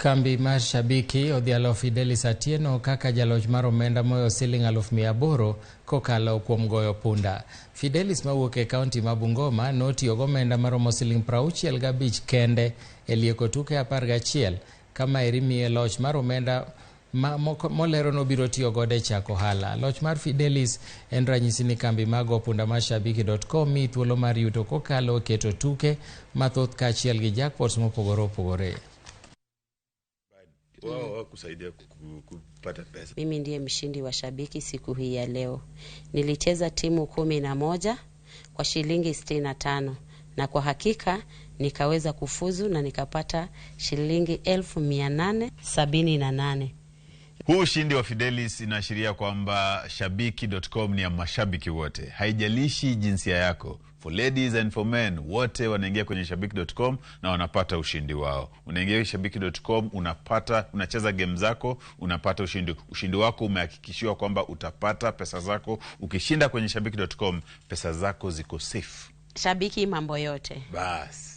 Kambi mar Shabiki odhialo Fidelis Atieno kaka jaloch mar omenda moyo siling 800,000 kokalo kuom goyo punda. Fidelis mawuok e kaunti ma Bungoma notiyo gomenda maromo siling 65 kende e lieko tuke 11 kama eri miye loch mar omenda ma molero nobiro tiyo godo e chako ohala. Loch mar Fidelis en ranyisi ni kambi mag go punda mar Shabiki.com miyi thuolo mar yuto kokalo e keto tuke mathoth kaachiel gi jackpots mopogore opogore. Wao kusaidia kupata pesa. Mimi ndiye mshindi wa Shabiki siku hii ya leo. Nilicheza timu 11 kwa shilingi 65 na kwa hakika nikaweza kufuzu na nikapata shilingi 878,000. Huu ushindi wa Fidelis inaashiria kwamba Shabiki.com ni ya mashabiki wote, haijalishi jinsia yako. For ladies and for men, wote wanaingia kwenye Shabiki.com na wanapata ushindi wao. Unaingia Shabiki.com, unapata, unacheza game zako, unapata ushindi. Ushindi wako umehakikishiwa kwamba utapata pesa zako. Ukishinda kwenye Shabiki.com, pesa zako ziko safe. Shabiki mambo yote. Bas.